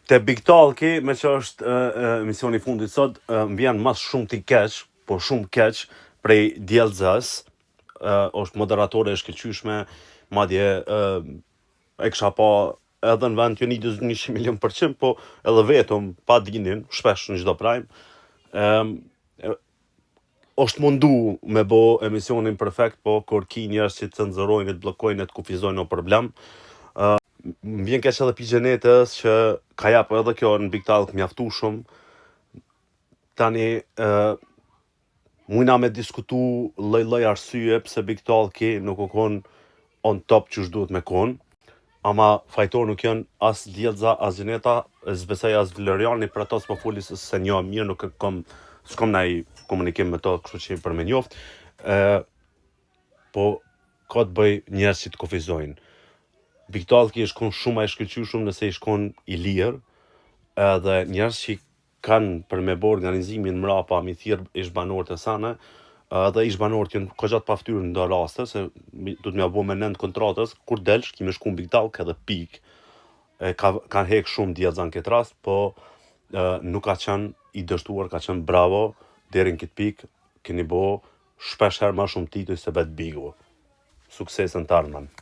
Te Big Talki, me që është emisioni i fundit sot, më vjen mas shumë ti keq, po shumë keq, prej Djelzës, është moderatore e shkëlqyeshme, madje e kisha pa edhe në vend të Jonidës 100 milion përqind, po edhe vetëm pa dinin, shpesh në çdo prime. Është mundu me bo emisionin perfekt, po kur ki njerëz që të cenzurojnë, të bllokojnë, të kufizojnë o problem. Më vjen keq edhe pi Gjenetës që ka jap edhe kjo në Big Talk mjaftueshëm. Tani mujna me diskutu lloj-lloj arsye pse Big Talki nuk u kon on top që duhet me kon. Ama fajtor nuk janë as Djelza, as Gjeneta, s'besoj as Vleriani, për ato s'po foli se njoh mirë, nuk e kom, s'kom naj komunikim me to, kështu që për me njoft. Po ka të bëj njerëz që të kufizojnë. Big Talki ish kon shumë më i shkëlqyeshëm nëse ish kon i lirë, edhe njerëz që kanë për me bo organizimin mrapa, mi thirr ish banorët e sane, edhe ish banorët janë kogja të paftyrë në do raste, se do të më bo me nend kontratës, kur delsh, ki me shku në Big Talk edhe pik. E kanë hek shumë Djelza në këtë rast, po nuk ka qenë i dështuar, ka qenë bravo deri në këtë pikë, keni bo shpesh herë më shumë tituj se vetë Bigu. Sukses në të ardhmen.